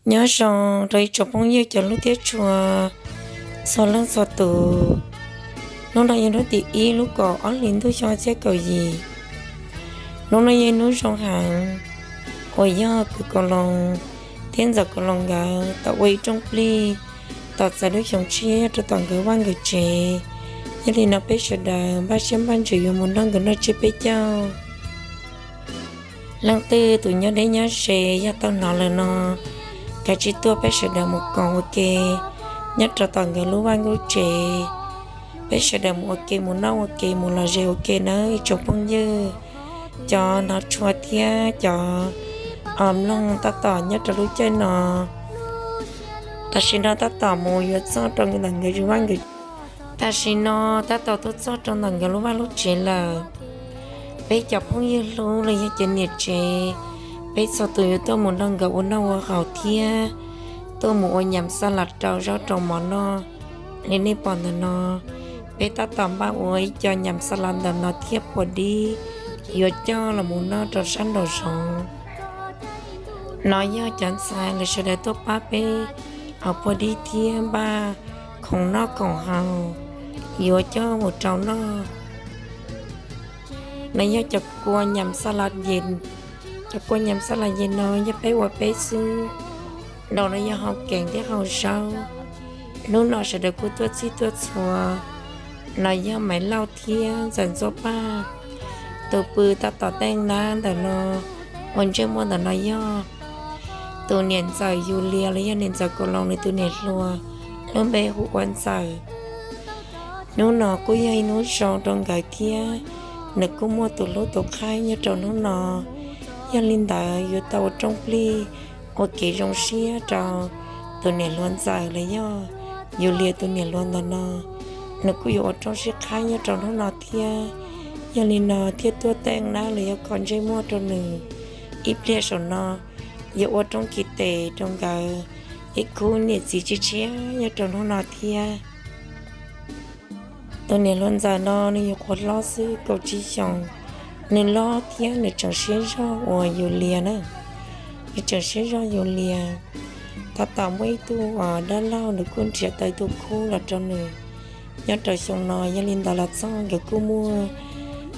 Nyob zoo rau ib tsoom phooj ywg cov hlub thiab tshua txhua leej txhua tus. Hnub no yog hnub tim ib lub kaum ob hlis ntuj xyoo txhiab kaum yim. Hnub no yog ib hnub zoo heev uas yog kws Kaus Loos thiab ntxawm Kaus Loos nkawd tau ua ib rooj plig tos txais lub xyoo tshiab rau tom nkawd vaj nkawd tsev. Yog li no peb sawv daws npaj siab npaj ntsws yuav mus nrog nkawd noj tsiab peb caug. Leej twg tus nyob deb nyob ze yog tau hnov lawm no, kav tsij tuaj peb sawv daws mus koom ua ke nyob rau tom nkawd lub vaj lub tsev. Peb sawv daws mus ua ke mus noj ua ke mus lom zem ua ke nawb ib tsoom phooj ywg. Cov hnov tshua thiab cov mloog tab tom nyob rau lub caij no, tam sim no tab tom mus yuav txog rau ntawm nkawd vaj nkawd tam sim no tab tom tuaj txog rau ntawm nkawd lub vaj lub tsev lawm. Peb cov phooj ywg hlub los yog cov niam tsev, peb txhua tus yuav tuaj mus nrog nkawd ua noj ua haus thiab tuaj mus ua nyam xas las rau zaub rau mov noj li nej pom ntawm no. Peb tab tom npaj ua ib co nyam xas las ntawm no thiab puas dib yuav coj los mus noj rau sab nraum zoov. No yog cov ntxhais lawv sawv daws tuaj pab peb hauv puas dib thiab npaj khoom noj khoom haus yuav coj mus rau noj. No yog cov kua nyam xas las yes, cov kua nyam xas las yes no yog peb ua peb xwb. Nraum no yog hau keem thiab hau zaub. Hnub no sawv daws kuj tuaj txhij tuaj txhua. No yog Maiv Lauj thiab Ntxawm Ntxuaj Paj, tus pw tab tom teej nab ntawm no. Ua ntsej muag ntawm no yog tus niam ntxawm Yus Lias los yog niam ntxawm Kaus Loos nws tus niam hluas, lub npe hu ua Ntxawm. Hnub no kuj yog ib hnub zoo rau nkawd thiab, nws kuj muaj tus hlub tus qhaib nyob rau hnub no. Yog li ntawd yuav tau ua rooj plig ua kev zoo siab rau tus niam hluas Ntxawm los yog Yus Lias tus niam hluas ntawm no. Nws kuj yuav ua rooj sib qhaib nyob rau hnub no thiab. Yog li no thiaj tuaj teej nab los yog kho ntsej muag rau nws. Ib pliag saum no yuav ua rooj kis tes rau nkawd ib khub niam txiv tshiab tshiab nyob rau hnub no thiab. Tus niam hluas Ntxawm no nws yuav qhuav hlob xwb kaum tsib xyoos. Nws loj thiab nws tseem siab zog uas Yus Lias na. Nws tseem siab zog Yus Lias. Tab tom muaj ib tug uas dab laug nws kuj nrhiav tau ib tug khub los rau nws nyob rau xyoo no. Yog li ntawd los txog nkawd kuj muaj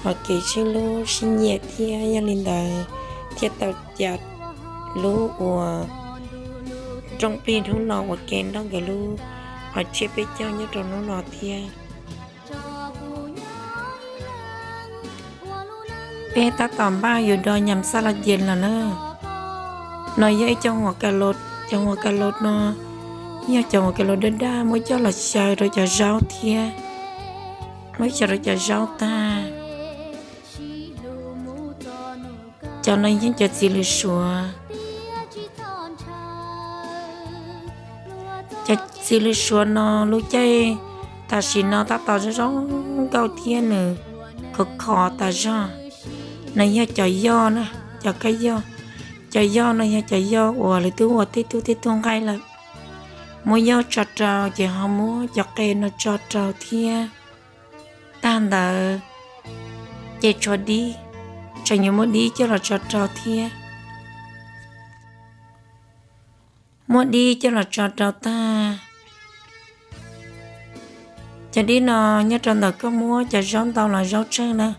hom kev sib hlub sib nyiam thiab. Yog li ntawd thiaj tau cas lub uas rooj plig hnub no ua ke nrog nkawd lub hom tsiab peb caug nyob rau hnub no thiab. Peb tab tom npaj yuav do nyam xas las yes lawm na. No yog ib co huam ka los, cov huam ka los no yog cov huam ka los daj daj muab coj los xyaw rau cov zaub thiab, muab xyaw rau cov zaub tag. Cov no yeej cov txiv lws suav. Cov txiv lws suav no lub caij tam sim no tab tom zoo zoo nkauj thiab nws khov kho tas zog. No yog cov yoj na, cov kab yoj. Cov yoj no yog cov yoj uas lawv twb ua tej tug tej tug nqaij lawm. Muab yoj tso rau ces ho muab cov qe no tso rau thiab. Tag ntawd ces tshuav dib, tseem yuav muab dib coj los tso rau thiab. Muab dib coj los tso rau tag. Cov dib no nyob rau ntawm koj muab cov zaub ntau los zaub tsawg na.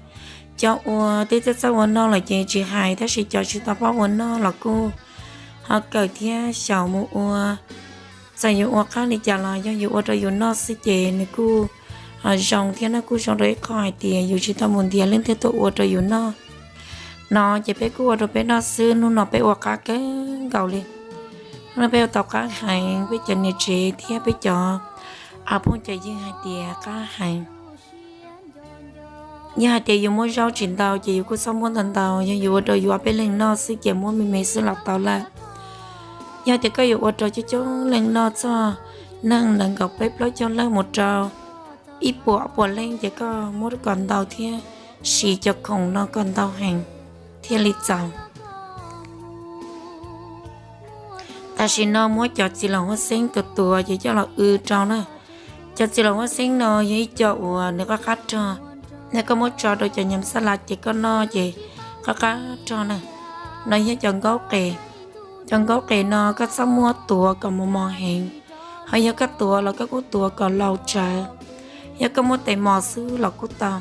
Cov uas twb txawj txawj ua noj lawm ces tsis hais, tab sis cov tsis tau paub ua noj los kuj ho kawm thiab xyaum mus ua. Txawm yus ua qab li cas los yog yus ua rau yus noj xwb ces nws kuj ho zoo thiab, nws kuj zoo rau ib qho hais tias yus tsis tau mus ntiav leej twg tuaj ua rau yus noj. No ces peb kuj ua rau peb noj xwb, hnub no peb ua qab kawg nkaus li. Hnub no peb ua tau qab heev, peb cov niam tsev thiab peb cov phooj cov ywg hais tias qab heev. Yog hais tias yus muab zaub tsis ntau ces yus kuj txhob muab ntau ntau, yog yus ua rau yus ob peb leeg noj xwb ces muab me me xwb los tau lawm. Yog hais tias koj yuav ua rau coob coob leej noj txog neeg ntawm nkaus peb plaub caug leej mus rau ib puas ob puas leej ces koj muab kom ntau thiab, siv cov khoom no kom ntau heev thiaj li txaus. Tam sim no muab cov txiv laum huab xeeb tuav tuav ces coj los w rau na. Cov txiv laum huab xeeb no yog ib co uas nws qab qab rog, yog koj muab tso rau cov nyam xab lav ces koj noj ces qab qab rog na. No yog cov nkaub qes, Cov nkaub qes no koj txhob muab tuav kom mos mos heev, ho yog koj tuav los koj kuj tuav kom laus tsawv. Yog koj muab tes mos xwb los kuj tau,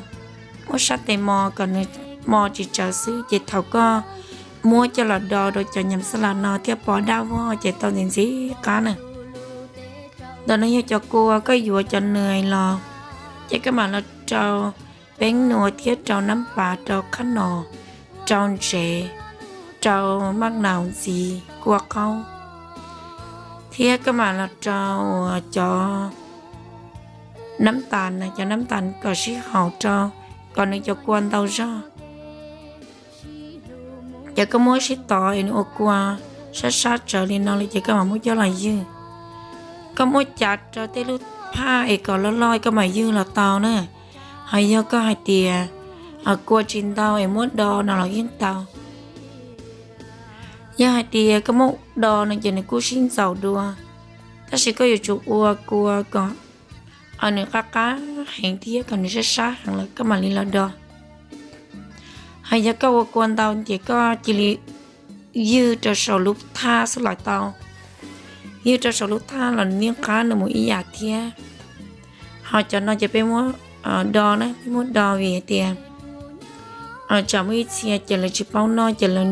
muab sab tes mos kom nws mos tsis tsawv xwb ces thaum koj muab coj los do rau cov nyam xab las no thiab pov dab vog ces tau ntxiv ntxiv qab na. Ntawm no yog cov kua, koj yuav cov nws los ces koj mam los rau peeb nua thiab rau nab pas, rau qhab no, rau ntsev, rau maj naus ntxiv kua qaub, thiab koj mam los rau cov nab tas, cov nab tas kom sib haum rau, kom nws cov kua ntau zog. Ces koj muab sib tov es nws ua kua sab sab tsawv li no lawm ces koj mam muab coj los ywg. Koj muab cav rau tej lub phaj es kom loj loj koj mam ywg los tau na. Ho yog koj hais tias kua tsis ntau es muab do no los yeej tau. Yog hais tias koj muab do no ces nws kuj sib ntxaus dua, tab sis koj yuav tsum ua kua kom nws qab qab heev thiab kom nws sab sab heev lawm koj mam li los do. Ho yog koj ua kua ntau ces koj cia li ywg rau saum lub thaj xwb los tau. Ywg rau saum lub thaj los nws yeej qab nws mus ib yam thiab. Ho cov no ces peb muab do na, peb muab do vim hais tias tsam muaj ib txhia ces lawv tsis paub noj ces lawv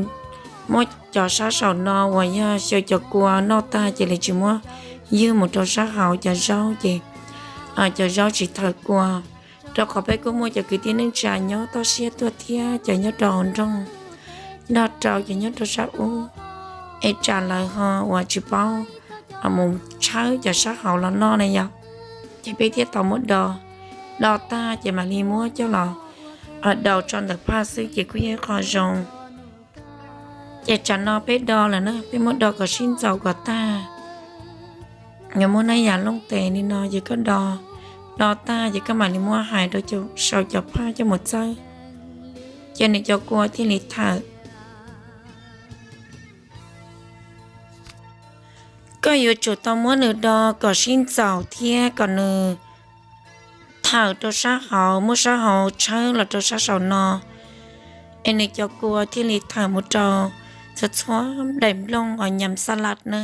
muab cov sab saum no uas yog xyaw cov kua noj tag ces lawv tsis muab ywg mus rau sab hauv cov zaub ces cov zaub tsis thawm kua. Rau qhov peb kuj muaj cov kwv tij neej tsa nyob toj siab tuaj thiab cov nyob rau hauv nroog, nrog rau cov nyob rau sab ub, es tsam lawv ho uas tsis paub mus tshawb cov sab hauv los noj na yom. Ces peb thiaj tau muab do, do tag ces mam li muab coj los daus tso ntawm phaj xwb ces kuj yog ib qho zoo. Ces tsam no peb do lawm na, peb muab do kom sib ntxaus kom tag. Yuav muab nab yam looj tes li no ces koj do, do tag ces koj mam li muab hais rau saum cov phaj coj mus txawb, ces nws cov kua thiaj li thawm. Koj yuav tsum tau muab nws do kom sib ntxaus thiab kom nws thawm rau sab hauv, muab sab hauv tshawb los rau sab saum no, es nws cov kua thiaj li thawm mus rau txhua txhua daim nplooj uas nyam xab las na.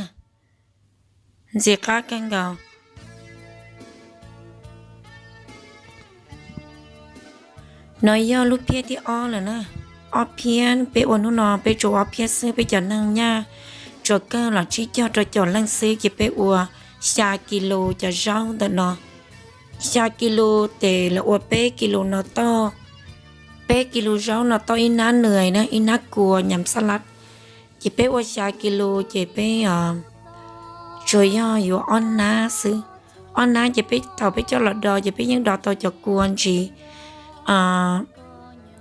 Ntxim qab kawg nkaus. No yog lub phiab thib ob lawm na. Ob phiab peb ua hnub no peb tsuas ua ob phiab xwb, peb cov neeg nyaj tsuas kawg los tsib caug rau caum leej xwb ces peb ua xya kis lus cov zaub ntawm no. Xya kis lus ces lawv ua peb kis lus no tau, peb kis lus zaub no tau ib hnab nws na, ib hnab kua nyam xab las. Ces peb ua xya kis lus ces peb tsuas yog yuav ob hnab xwb. Ob hnab ces peb thaum peb coj los do ces peb yeej do tau cov kua ntsis,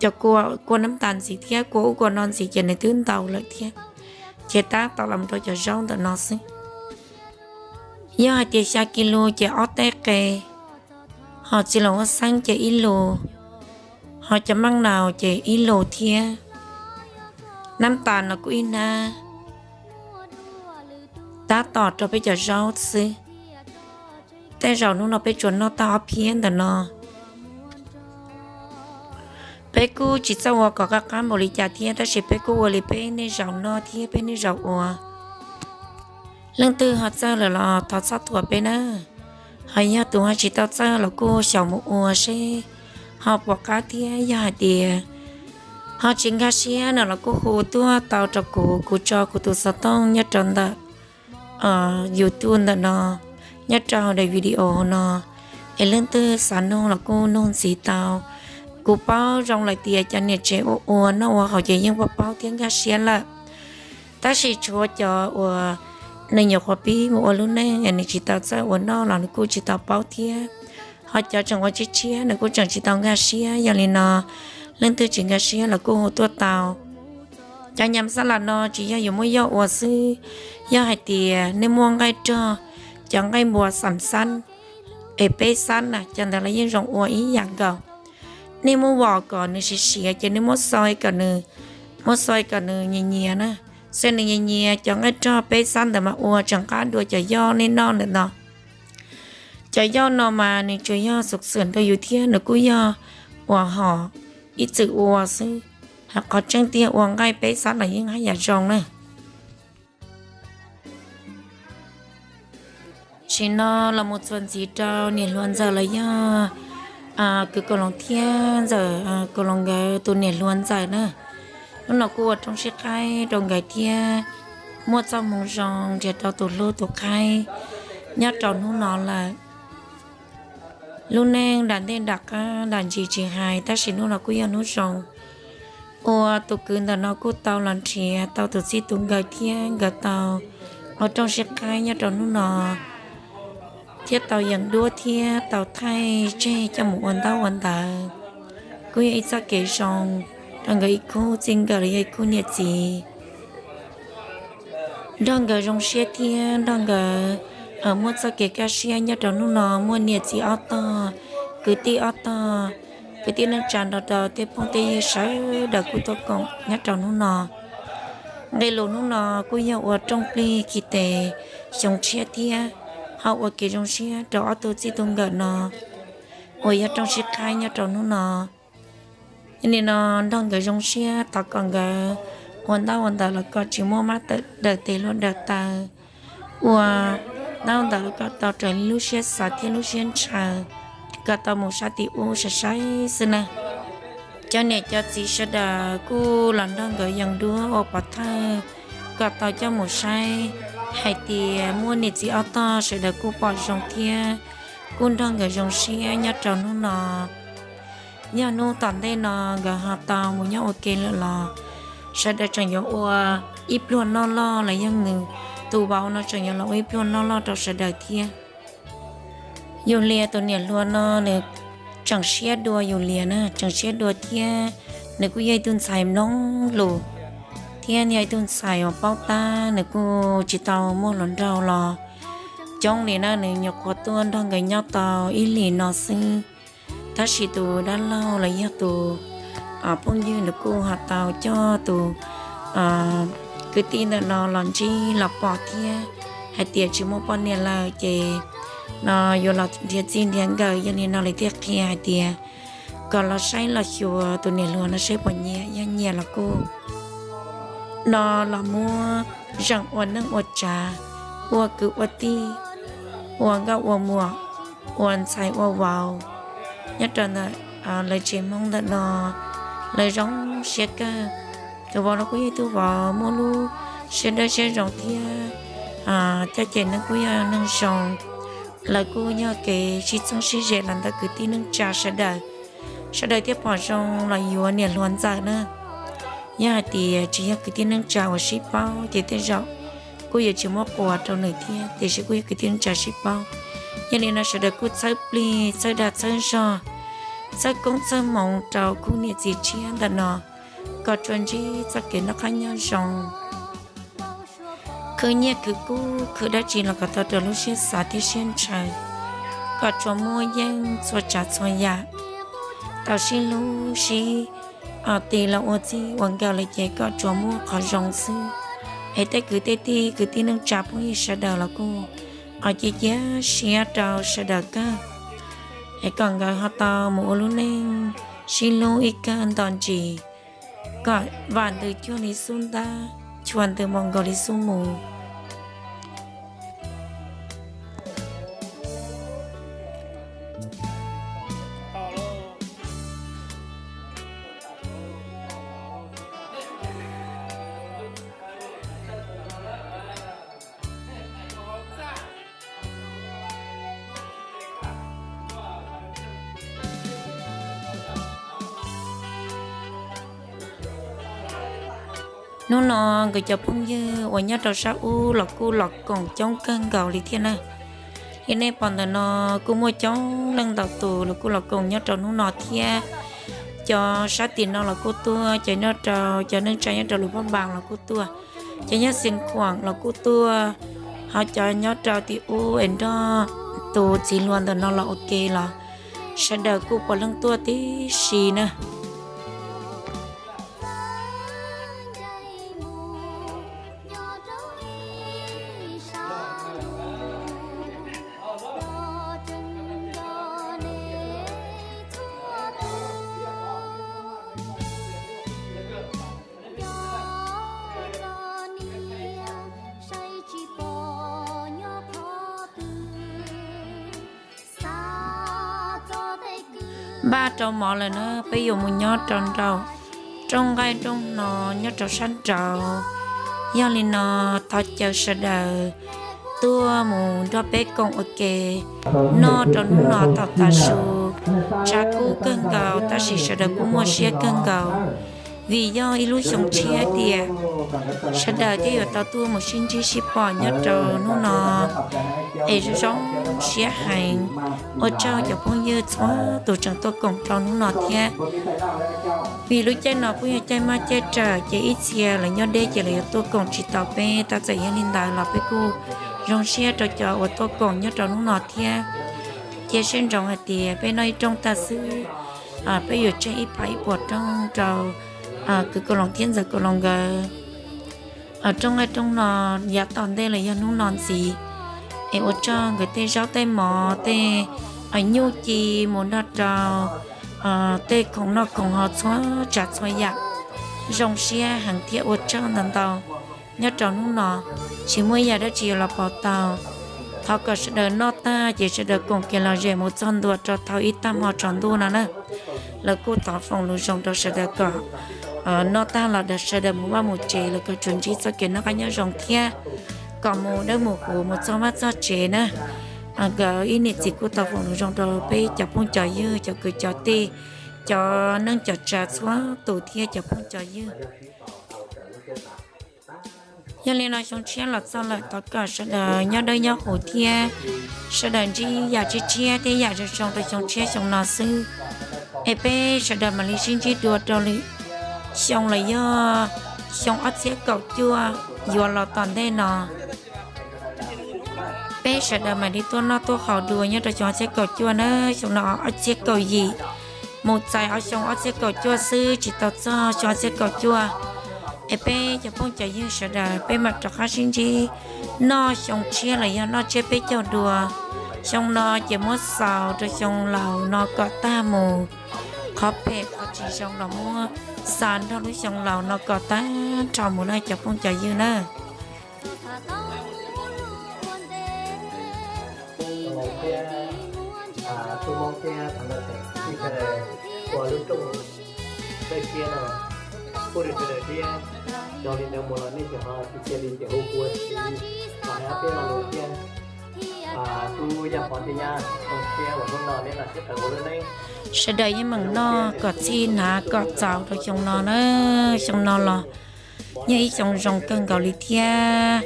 cov kua, kua nab tas ntxiv thiab kua ub kua no ntxiv ces nws twb ntau lawm thiab. Ces tab tom los rau cov zaub ntawm no xwb. Yog hais tias xya kis lus ces ob teb qe, ho txiv laum huab xeeb ces ib lus, ho cov maj naus ces ib lus thiab. Nab tas no kuj ib hnab, tab tom rau peb cov zaub xwb. Tej zaum hnub no peb tsuas noj tag ob phiab ntawm no. Peb kuj tsis txawj ua kom qab qab npaum li cas thiab, tab sis peb kuj ua li peb nej zaum noj thiab peb nej zaum ua. Leej twg ho txawj lawm los thov txhob thuam peb na. Ho yog tus ho tsis tau txawj los kuj xyaum mus ua seb ho puas qab thiab. Yog hais tias ho tsis nkag siab no los kuj hu tuaj tau rau kuv, kuv tso kuv tus xov tooj nyob rau ntawm YouTube ntawm no, nyob rau hauv daim video no, es leej twg xav nug los kuj nug ntxiv tau. Kuv paub zoo lawm tias cov niam tsev ua ua noj ua haus ces yeej paub paub thiab nkag siab lawm. Tab sis tshuav cov uas nws nyuam qhuav pib mus ua lub neej es nws tsis tau txawj ua noj los nws kuj tsis tau paub thiab. Ho cov tseem ua tshiab tshiab nws kuj tseem tsis tau nkag siab. Yog li no, leej twg tsis nkag siab los kuj hu tuaj tau. Cov nyam xab las no tsis yog yuav muab yoj ua xwb, yog hais tias nej muaj nqaij rog, cov nqaij npua xam xab es peb xab na, cov ntawd los yeej zoo ua ib yam nkaus. Nej muab vom kom nws siav siav ces nej muab xoi kom nws, muab xoi kom nws nyias nyias na, xoi nws nyias nyias, cov nqaij rog peb xab ntawd mas ua tseem qab dua cov yoj nej noj ntawm no. Cov yoj no mas nws tsuas yog xwm xwm rau yus thiab nws kuj yog uas hom ib txwm ua xwb, hos qhov tseeb tiag ua nqaij peb xab los yeej haj yam zoo na. Tam sim no los mus txuas ntxiv rau niam hluas ntxawm los yog kwv Kaus Loos thiab ntxawm Kaus Loos nkawd tus niam hluas ntxawm na. Hnub no kuj ua rooj sib qhaib rau nkawd thiab muaj txoj hmoo zoo nrhiav rau tus hlub tus qhaib nyob rau hnub no lawm. Lub neej nram ntej nram qab nram ntsis tsis hais tab sis hnub no kuj yog hnub zoo uas tus kwv ntawm no kuj tau los nrhiav tau tus txij tus nkawm thiab nkawd tau ua rooj sib qhaib nyob rau hnub no thiab tau yees duab thiab tau thaij tseg coj mus ua ntaub ua ntawv. Kuj yog ib txoj kev zoo rau nkawd ib khub txij nkawm los yog ib khub niam txiv. Nrog nkawd zoo siab thiab nrog nkawd muaj txoj kev kaj siab nyob rau hnub no muaj niam txiv ob tog, kwv tij ob tog, kwv tij neej tsa nrog rau tej phooj tej ywg sawv daws kuj tuaj koom nyob rau hnub no. Nqe lus hnub no kuj yog ua rooj plig khi tes xyoo tshiab thiab ho ua kev zoo siab rau ob tug txij tug nkawm no uas yog rooj sib qhaib nyob rau hnub no. Yog li no nrog nkawd zoo siab thov kom nkawd ua ntaub ua ntawv los kom tsis muaj mab daws tes hluas daws taw, ua ntaub ntawv los kom tau raws li lub siab xav thiab lub siab ntshaw, kom tau mus sab tim ub sai sai xwb na. Cov niam cov txiv sawv daws kuj los nrog nkawd yees duab ua pov thawj kom tau coj mus saib hais tias muaj niam txiv ob tog sawv daws kuj pom zoo thiab kuj nrog nkawd zoo siab nyob rau hnub no. Yog hnub tom ntej no nkawd ho tau mus nyob ua ke lawm los sawv daws tseem yuav ua ib pluag noj loj los yog nws tus vauv no tseem yuav los ua ib pluag noj loj rau sawv daws thiab. Yus Lias tus niam hluas no nws tseem siab dua Yus Lias na, tseem siab dua thiab nws kuj yog ib tug ntxhais mloog lus thiab yog ib tug ntxhais uas paub tab, nws kuj tsis tau muaj hluas nraug los coob li na, nws nyuam qhuav tuaj nrog nkawd nyob tau ib hlis no xwb. Tab sis tus dab laug los yog tus phooj ywg nws kuj ho tau coj tus kwv tij ntawm no los ntsib los pom thiab hais tias tsis muaj poj niam lawm ces no yuav los nrhiav txij nrhiav nkawm. Yog li no lawv thiaj qhia hais tias kom los saib los xyuas tus niam hluas no saib puas nyiam, yog nyiam los kuj no los muab zeem ua neej ua tsav, ua kwv ua tij, ua nkauj ua muam, ua ntxhais ua vauv. Nyob rau ntawm lawv tsev Hmoob ntawm no lawv zoo siab kawg. Tus vauv no kuj yog ib tug vauv muaj lub siab dawb siab zoo thiab coj ces neeg kuj yog neeg zoo. Lawv kuj yog kev sib txheeb sib ze los ntawm kwv tij neej tsa sawv daws. Sawv daws thiaj pom zoo los yuav niam hluas ntxawm na. Yog hais tias tsis yog kwv tij neej tsa uas sib paub ces tej zaum kuj yuav tsis muab quas rau nws thiab, tiam sis kuj yog kwv tij neej tsa sib paub. Yog li no sawv daws kuj txhawb plig txhawb dag txhawb zog, txhawb koob txhawb hmoov rau khub niam txiv tshiab ntawm no kom tsuas ntsib txoj kev noj qab nyob zoo, khwv nyiaj khwv kub khwv dab tsi los kom tau raws lub siab xav thiab siab ntshaw, kom tsuas muaj yeej txhua tsav txhua yam, tau sib hlub sib ti los ua txij ua nkawm lawm ces kom tsuas muaj qhov zoo xwb. Es tej kwv tej tij kwv tij neej tsa phooj ywg sawv daws los kuj cia siab rau sawv daws kawg, es kom nkawd ho tau mus ua lub neej sib hlub ib kawg nto ntsis, kom vam ntws cuag li xub ntab, chua ntws mus nkaus li xub mus. Hnub no nkawd cov phooj ywg uas nyob rau sab ub los kuj los koom coob kawg nkaus li thiab na. Li nej pom ntawm no kuj muaj coob leej ntau tus los kuj los koom nyob rau hnub no thiab. Cov sab tim no los kuj tuaj, cov nyob rau cov neej tsa nyob rau Luas Phab Npas los kuj tuaj, cov nyob Xeev Khuam los kuj tuaj, ho cov nyob rau tim ub es nrog tus txiv hluas ntawm no los ua ke los sawv daws kuj puav leej tuaj tib si na. Npaj rau mov lawm na, peb yuav mus nyob rau nraum rooj nqaij rooj hno nyob rau sab nraud. Yog li no thov caw sawv daws tuaj mus nrog peb koom ua ke noj rau hnub no thaum tav su. Tshav kub kawg nkaus tab sis sawv daws kuj muaj siab kawg nkaus, vim yog ib lub xyoo tshiab tiam, sawv daws thiaj yuav tau tuaj mus sib ntsib sib pom nyob rau hnub no es zoo zoo siab heev. Ua tsaug cov phooj ywg txhua tus tseem tuaj koom rau hnub no thiab. Vim lub caij no kuj yog caij maj caij rawm ces ib txhia lawv nyob deb ces lawv yuav tuaj koom tsis tau peb, tab txawm yog li ntawd los peb kuj zoo siab rau cov uas tuaj koom nyob rau hnub no thiab. Cia siab ntsoov hais tias peb noj ib rooj tag xwb, peb yuav tseg ib phav ib puas rooj rau kwv Kaus Loos thiab ntxawm Kaus Loos nkawd. Rooj nqaij rooj hno yav tom ntej los yog hnub no ntxiv, es ua tsaug nkawd tej zaub tej mov tej nyuj ci mus nrog rau tej khoom noj khoom haus txhua tsav txhua yam. Zoo siab heev thiab ua tsaug ntau ntau. Nyob rau hnub no tsis muaj ib yam dab tsi yuav los pauv tau. Thov kom sawv daws noj tag ces sawv daws koom kiag los zem mus txog ntua rau thaum ib tag hmo tsaus ntuj no na. Lawv kuj thov foom lus zoo rau sawv daws kom noj tag los sawv daws mus vaj mus tsev los kom tsuas ntsib txoj kev noj qab nyob zoo thiab kom mus dawb mus huv mus txog vaj txog tsev na. Nkawd ib niam txiv kuj tau foom lus zoo rau peb cov phooj cov ywg cov kwv cov tij, cov neej cov tsav txhua tus thiab cov phooj cov ywg. Yog li no xyoo tshiab los txog lawm, thov kom sawv daws nyob dawb nyob huv thiab sawv daws ntsib yam tshiab tshiab thiab yam zoo zoo rau xyoo tshiab xyoo no xwb. Es peb sawv daws mam li sib ntsib dua rau lwm xyoo los yog xyoo ob txhiab kaum cuaj yuav los tom ntej no. Peb sawv daws mam li tuaj noj tuaj haus dua nyob rau xyoo ob txhiab kaum cuaj na, xyoo no ob txhiab kaum yim, mus txais ob xyoo ob txhiab kaum cuaj xwb tsis tau txog xyoo ob txhiab kaum cuaj. Es peb cov phooj cov ywg sawv daws peb mam rov qab sib ntsib noj xyoo tshiab los yog noj tsiab peb caug dua. Xyoo no ces muab xaus rau xyoo laus no kom tag mus, qhov phem qhov tsis zoo los muab xa nrog lub xyoo laus no kom tag nrho mus na cov phooj cov ywg na. Sawv daws yeej meem noj kom txhij hnav kom txaus rau xyoo no na, xyoo no los yog ib xyoo zoo kawg nkaus li thiab.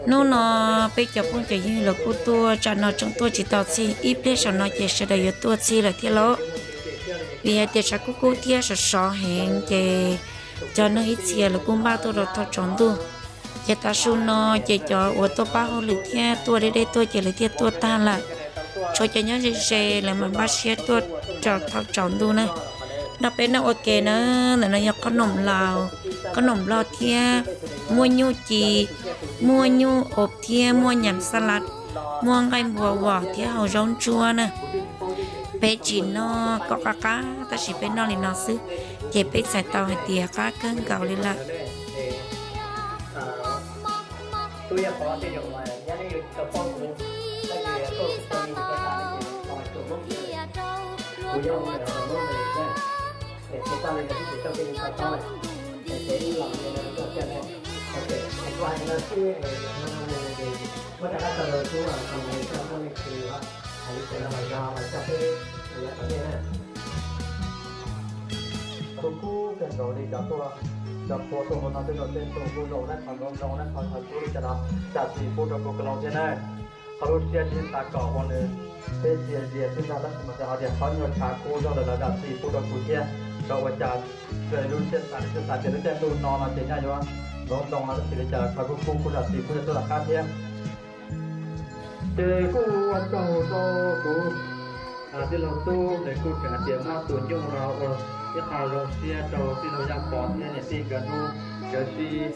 Hnub no peb cov phooj cov ywg los kuj tuaj, tsam no tseem tuaj tsis tau txhij, ib pliag saum no ces sawv daws yuav tuaj txhij lawm thiab lauj. Vim hais tias tshav kub kub thiab sov sov heev ces cov neeg ib txhia los kuj npaj tuaj rau thaum tsaus ntuj. Ces tav su no ces cov uas tuaj pab hauj lwm thiab tuaj deb deb tuaj ces lawv thiaj tuaj tag lawm. Tshuav cov nyob ze ze lawv mam npaj siab tuaj rau thaum tsaus ntuj na. Nrog peb noj ua ke na, ntawm no yog qhob noom laus, qhob noom loj thiab muaj nyuj ci, muaj nyuj ob thiab muaj nyam xab lav, muaj nqaij npua vom thiab hau zaub ntsuab na. Peb tsis noj kom qab qab tab sis peb noj li no xwb ces peb txhais tau hais tias qab kawg nkaus li lawm. Kuv kub kawg nkaus li cov tuaj, cov qhua tuaj hauv no tej zaum tej tug kuj zoo na, qhov zoo zoo na, qhov thaum kuv li cas los zam txim pub rau kuv Kaus Loos thiab na. Qhov lub siab tsis xav kom ua nws peb txias zias xwb ntag, tab sis mas xav hais tias qhov nyuag tshav kub zog lawm los zam txim pub rau kuv thiab. Txawm ua cas lub siab xav, lub siab xav tias lub caij ntuj no no ces nyaj yuav ntxoov ntxoo no tab sis li cas los qhov kuv kub kuj zam txim pub rau tuaj tom qab thiab. Ces kuj ua tsaug rau kuv tij laug Tub, nws kuj tseem hais tias muab tus nyuj no ua ib qho zoo siab rau tij laug Yaj Pov thiab niam tij nkawd hnub nkawd sib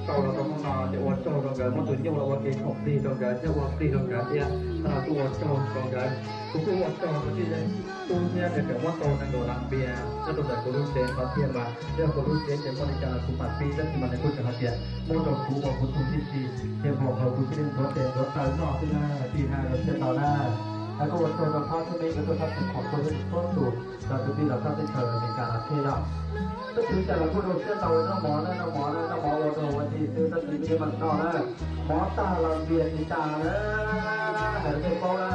sau los rau hnub no, ces ua tsaug rau nkawd muab tus nyuj los ua kev koom plig rau nkawd thiab ua plig rau nkawd thiab. Qhov no kuj ua tsaug rau nkawd. Kuv kuj ua tsaug rau tij laug Tub thiab nws tseem muab tau nees nkaum las npias nyob rau ntawm kuv lub tsev no thiab mas, yog kuv lub tsev ces muaj li cas los kuv mam pib, tab sis mas nws kuj tseem hais tias muab rau kuv ua kuv tug tib si, ces npaum hauv kuv cia li ntxuav tes ntxuav taw noj xwb na, tij laug Tub thiab tau na. Kuj ua tsaug rau phab xib me nkawd tuaj tshaj tseem khoom tuaj thiab txhua tus cov kwv tij los txog teb chaws Amelikas no thiab yog. Txoj kev cai los kuj zoo siab tau noj mov na, noj mov na, noj mov ua rau ua tij xwb, tab sis peb yeej meem noj na. Mov tag los npias tsis tas na, hais rau peb paub na.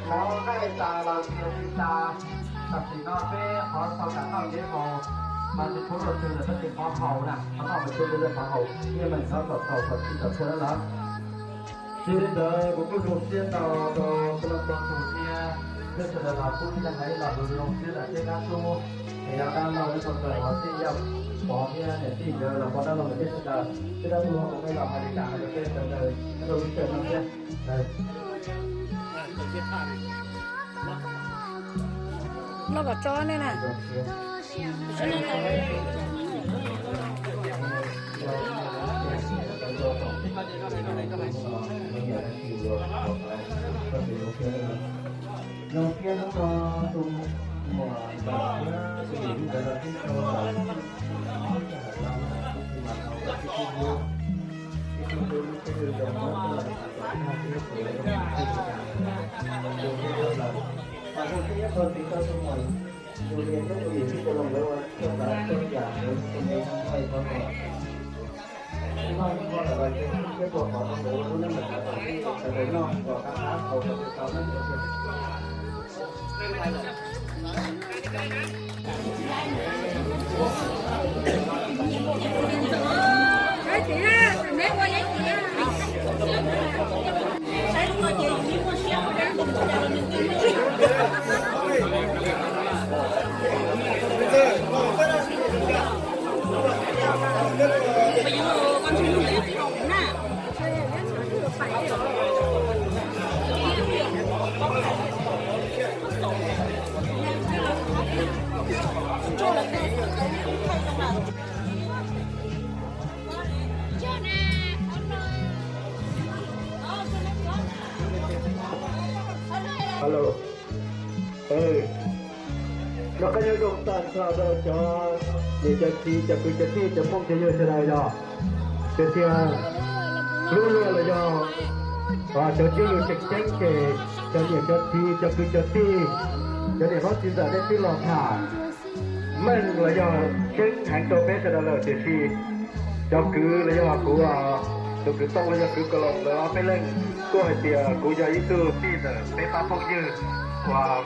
Mov nqaij tas los npias tsis tas. Tam sim no peb qhov tau kam noj ntev haus, mas tsis pub luag twg lawm, tab sis qhov haus na, qhov noj mas tsis pub luag qhov haus, yeej meem noj kom tau kom txhij kom txhua na lawm. Yog li ntawd kuv kuj zoo siab ntau rau txhua leej txhua tus thiab, thiab sawv daws los kuj ib yam hais los zoo siab ntawm tej dab tub, es yog dab laug thiab txhua tus uas tij yam pov thiab niam tij nkawd los pov dab laug ntawm peb sawv daws, tej dab tub kuv peb los hais li cas hais rau peb sawv daws rau lub caij no thiab. Loj kom tso nej na. Zoo siab hnub no tus muam ntawm thiab tus yim ntawd los tib tau los, ib tug hawm los tus mas tau tus tib tug, ib tug tus lub teb lub zoo muab tuaj los tau tus tib tug zoo siab ib txhia txog tus muam, tus niam thiab tus yim tib tau los lawv ua txhua tsav txhua yam lawv tus me zoo nqaij tau los. Noj noj lawm los ces thiab tua qhov rau lawv lub neej lawm, sawv daws noj kom qab qab tau kom tau neej tau. Hello. Noj qab nyob zoo tag nrho rau cov niam cov txiv cov kwv cov tij cov phooj cov ywg sawv daws yog, tias tias lub luag los yog cov tswv yim tseem ceeb ces cov niam cov txiv cov kwv cov tij, cov niam hlob txiv ntxawm nej twb los tham meej los yog tseeb heev rau peb sawv daws lawm, tiam sis cov kwv los yog kuv, tus kwv Tooj los yog kwv Kaloos lawv ob peb leej kuj hais tias kuv yog ib tug tij ntawm peb pab phooj ywg uas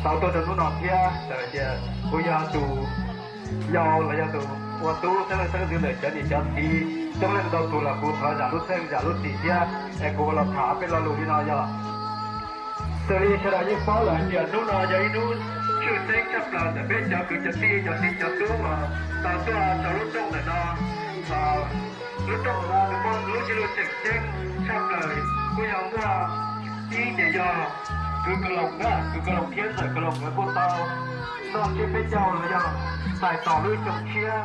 tau tuaj rau hnub no thiab, tias kuv yog tus yau los yog tus ua tub xeeb leej xeeb ntxwv ntawm cov niam cov txiv coob leej ntau tus los kuv thov zam lub txheej zam lub txim thiab es kuv ua los tham ob peb lo lus li no yog. Xws li sawv daws yeej paub lawm hais tias hnub no yog ib hnub tshwj xeeb tshaj plaws ntawm peb cov kwv cov tij cov txiv cov tub uas tau tuaj rau lub rooj ntawm no. Lub rooj no nws muaj lub ntsiab lus tseem ceeb tshaj plaws, kuj yog muaj ib ces yog kwv Kaloos na, kwv Kaloos thiab ntxawm Kaloos nkawd kuj tau noj tsiab peb caug los yog txais tos lub xyoo tshiab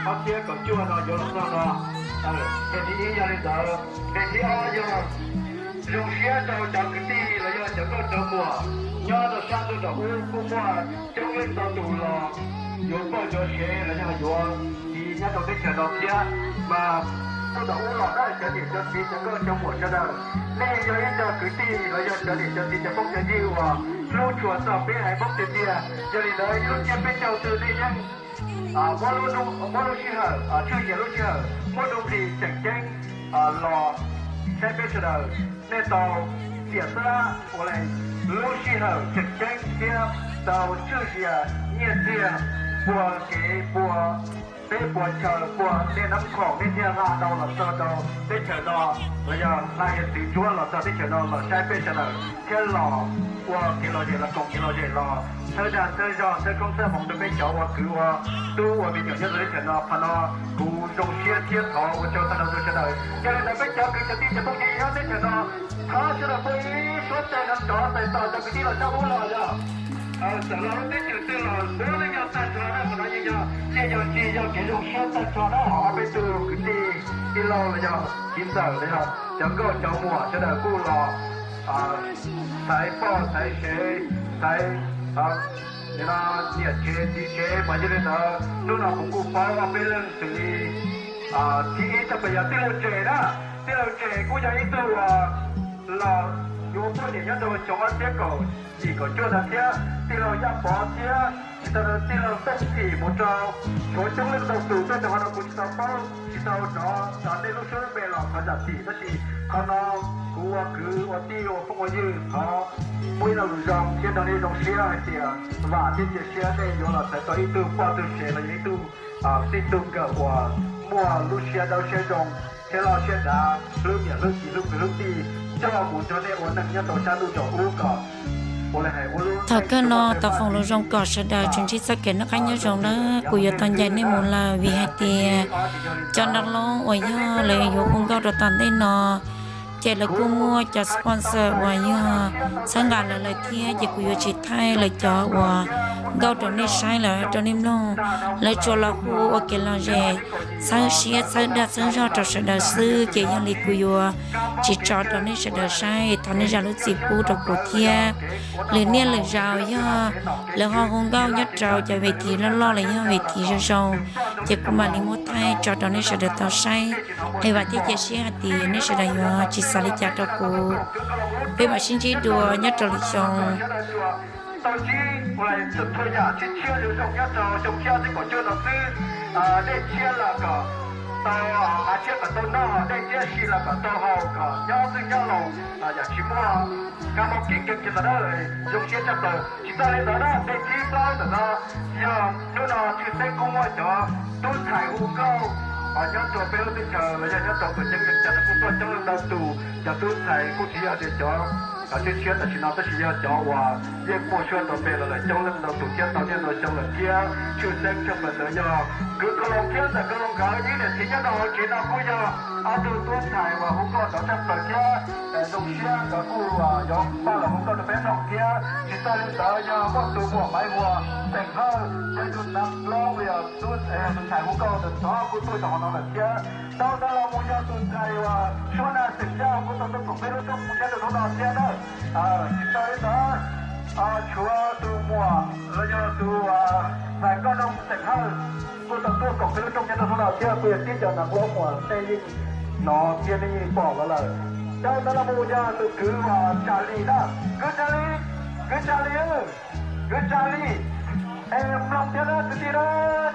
ob txhiab kaum cuaj no yuav los txog no. Qhov thib ib yog li ntawd, qhov thib ob yog zoo siab rau cov kwv tij los yog cov nkauj cov muam nyob rau sab ntuj nram ub kuj muaj coob leej ntau tus los yuav poj yuav sev los yog yuav txiv nyob rau teb chaws no thiab. Mas tuaj nram ub los na cov niam cov txiv cov nkauj cov muam sawv daws, nej yog ib co kwv tij los yog cov niam cov txiv cov phooj cov ywg uas hlub tshua txog peb haiv Hmoob tiag tiag. Yog li ntawd ib lub tsiab peb caug twg nej yeej muab lub sij hawm, tshwj xias lub sij hawm muab lub nqi tseem ceeb los saib peb sawv daws. Nej tau xiam xab lab ua li lub sij hawm tseem ceeb thiab tau tshwj xias nyiaj txiag puag kev puag teb puag chaw puag nej nab khoom nej thiaj hla dhau los txog rau teb chaws no, los yog hla hiav txwv ntsuab los txog teb chaws no los saib peb sawv daws thiab los ua kev lom zem los koom kev lom zem los txhawb dag txhawb zog txhawb koob txhawb hmoov rau peb cov ua kwv ua tub ua me nyuam nyob rau teb chaws no. Qhov no kuv zoo siab thiab thov ua tsaug tag nrho rau sawv daws. Yog li ntawd peb cov kwv cov tij cov phooj ywg nyob teb chaws no, thov sawv daws pub ib suab tes nrov nrov txais tos cov kwv tij los sab ub los yog txawm los lub teb chaws twg los muab lub nyob tag nrho na, qhov no yeej yog txij yog tsis yog kev zoo siab tag nrho na. Ob peb tug kwv tij tij laug los yog txiv ntxawm los yog cov nkauj cov muam sawv daws kuj los xaiv poj xaiv sev, xaiv niam tsev txiv tsev. Mas yog li ntawd hnub no kuv kuj paub ob peb leej xws li thib ib tshaj plaws yog tij laug Tsev na. Tij laug Tsev kuj yog ib tug los Yuav poj niam nyob rau xyoo ob txhiab kaum yim kaum cuaj no thiab tij laug Yaj Pov thiab tij laug Tooj Thim mus rau, tshuav coob leej ntau tus tuaj rau qhov no kuv tsis tau paub tsis tau hnov txog nej lub suab lub npe los thov zam txim, tab sis qhov no kuv ua kwv ua tij ua phooj ua ywg thov muaj ib lo lus zoo thiab nrog nej zoo siab hais tias vam thiab cia siab nej yuav los txais tau ib tug poj tug sev los yog ib tug txij tug nkawm uas muaj lub siab dawb siab zoo thiab loj siab dav, hlub niam hlub txiv hlub kwv hlub tij, coj mus nrog nej ua neej nyob rau sab ntuj tsaus ub kom ua li hais ua lub Thaum kawg no tau foom lus zoo kom sawv daws tsuas ntsib txoj kev noj qab nyob zoo nawb. Kuv yuav tau ncaim nej mus lawm vim hais tias cov nraug loob uas yog lawv yuav hu nkauj rau tom ntej no ces lawv kuj muaj cov sponsor uas yog txhawb nqa lawv lawm thiab, ces kuv yuav tsis thaij lawv cov uas nkauj rau nej saib lawm rau nej mloog. Lawv tsuas los hu ua kev lom zem, txhawb siab txhawb dag txhawb zog rau sawv daws xwb, ces yog li kuv yuav tsis tso rau nej sawv daws saib, thov nej zam lub txim pub rau kuv thiab. Lwm niaj lwm zaus yog lawv ho hu nkauj nyob rau cov ves thim loj loj los yog ves thim zoo zoo, ces kuv mam li muab thaij tso rau nej sawv daws tau saib. Es vam thiab cia siab hais tias nej sawv daws yuav tsis xav li cas rau kuv. Peb mam sib ntsib dua nyob rau lwm xyoo. Tau ntsib ua txhua yam tshiab tshiab zoo zoo nyob rau xyoo tshiab txij kaum cuaj no xwb. Dej tshiab los kom tau hav tshiab kom tau noj, dej tshiab si los kom tau haus, kom nyob twj nyob laus, yam tsis muaj kab mob kev nkeeg kiag ntawd na. Zoo siab tshaj plaws. Tsis tag li ntawd na, dej thib plaub ntawm no yog hnub no tshwj xeeb kuj muaj cov tub ntxhais hu nkauj nyob rau peb lub teb chaws los yog nyob rau pawg ceeb yeej cas los kuj tuaj coob leej ntau tus. Cov tub ntxhais kuj tsis yog tias cov tshiab tshiab tam sim no tab sis yog cov uas yeej muaj suab rau peb los lawm coob leej ntau tus thiab tau niaj ntau xyoo lawm thiab. Tshwj xeeb tshaj plaws ntawd yog kwv Kaus Loos thiab ntxawm Kaus Loos nkawd ib niam txiv nyob rau hauv tsev no kuj yog ob tug tub ntxhais uas hu nkauj ntawd tshaj plaws thiab zoo siab nkawd kuj yuav pab los hu nkauj rau peb mloog thiab. Tsis tag li ntawd yog muaj tus muam Maiv Huas xeem Hawj, yog tus nam loob uas yog tus ntxhais hu nkauj ntawd tod kuj tuaj rau hauv no lawm thiab. Tau ntawd los mus yog tus ntxhais uas Suab Naj xeem Yaj kuj tau tuaj koom peb lub rooj mus nyob rau hnub no thiab na. Tsis tag li ntawd, tshuav tus muam los yog tus ntxhais Nkauj Noo xeem Hawj kuj tau tuaj koom peb lub rooj nyob rau hnub no thiab, kuj yog tib cov nam loob uas nej yeej hnov thiab nej yeej pom los lawm. Tau ntawd los mus yog tus kwv uas Tsa Lis na. Kwv Tsa Lis, kwv Tsa Lis, kwv Tsa Lis, es mloog thiab na kwv tij na,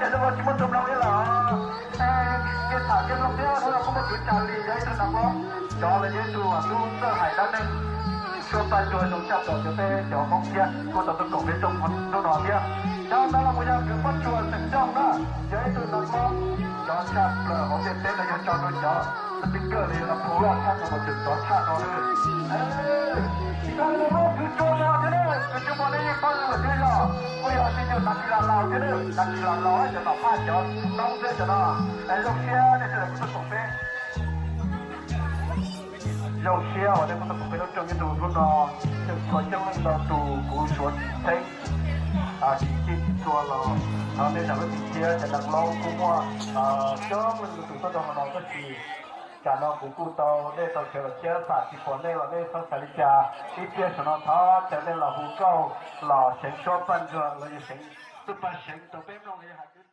cas zoo los tsis muaj tus mloog li lawm. Es kev tham kev mloog thiab hnub no kuj muaj kwv Tsa Lis yog ib tug nam loob, cov los yog ib tug tub txawj hais dab neeg suab paj nruag zoo tshaj plaws rau peb cov Hmoob thiab kuj tau tuaj koom peb rooj hnub no thiab. Tau ntawd los mus yog kwv Pob Tsuas xeem Nroog na, yog ib tug nam loob cov tshaj plaws hauv ntiaj teb no yog tso rau cov speaker los yog lab phu loj tshaj rau mus tseem cov tshaj no na. Tsis tag li ntawd, kwv Tsua Muas thiab na, kwv Tsua Muas nej yeej paub lawm thiab yog kuj yog tsis yog Nas Tsis Las Laus thiab na, Nas Tsis Las Laus cov nom phaj cov toob thiab cov no. Es zoo siab nej sawv daws kuj tuaj koom peb. Zoo siab uas nej kuj tuaj koom peb lub rooj nyob rau hnub no, tseem tshuav coob leej ntau tus kuv suav tsis txheeb, tsis txij tsis txhua los thov nej zam lub txim thiab. Cov nam loob kuj muaj coob leej ntau tus tuaj rau hauv no tab sis tsam no kuv kuj tau dej tau cawv lawm thiab xam tsis pom nej los nej txhob xav li cas. Ib pliag saum no thov caw nej los hu nkauj los seev suab paj nruag los yog seev txuj paj seev rau peb mloog los yog hais kwv